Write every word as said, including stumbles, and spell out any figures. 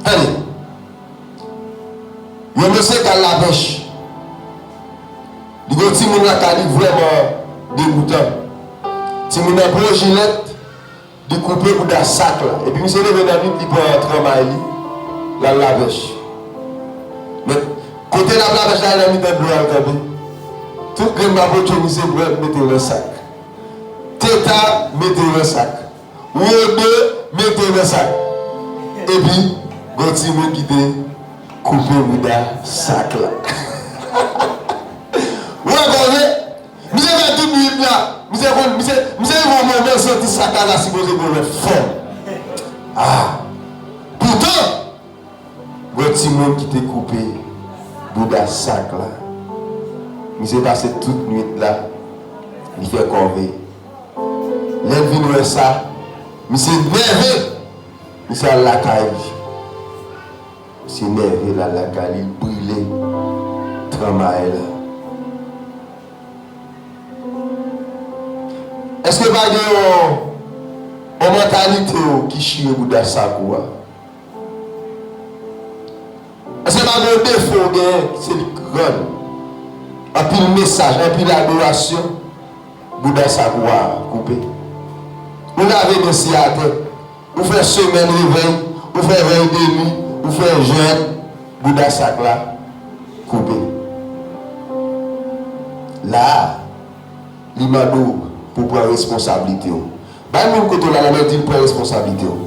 Tande. Yon mesye k al lapèch. Li gen yon timoun lakay li vrèman degoutan. Timoun nan pran yon jilèt, li koupe bouda sak la. Epi misye leve nan nwit, li pran tranmay li, l al lapèch. Men, kote l ap lapèch la, nan mitan dlo a, l kanpe. Tout grenn papotyo misye pran, mete yo nan sak. Teta, mete yo nan sak. Wode, mete yo nan sak. Epi, gon timoun ki te koupe bouda sak la. Ou wè kòve? Misye fè tout nwit la. Misye konn, misye, misye rive yon moman, santi sak la ta sipoze gen yon lòt fòm. Ah! Poutan, gon timoun ki te koupe bouda sak la. Misye pase tout nwit la, li fè kòve. Lè l vin wè sa, misye nève. Misye al lakay li. Misye nève, l al lakay li, l brile tranmay la. Èske pa gen yon, yon mantalite w ki chire bouda sak ou a? Èske pa gen yon defo w genyen, se li k rann? Anpil mesaj, anpil adorasyon, bouda sak ou a koupe. Ou lave men si atè, ou fè semèn revèy, ou fè vèy de nwi, ou fè jèn, bouda sak la koupe. La a, li mande w pou w pran responsablite w. Bay moun kote w la, la, men di l pran responsablite w.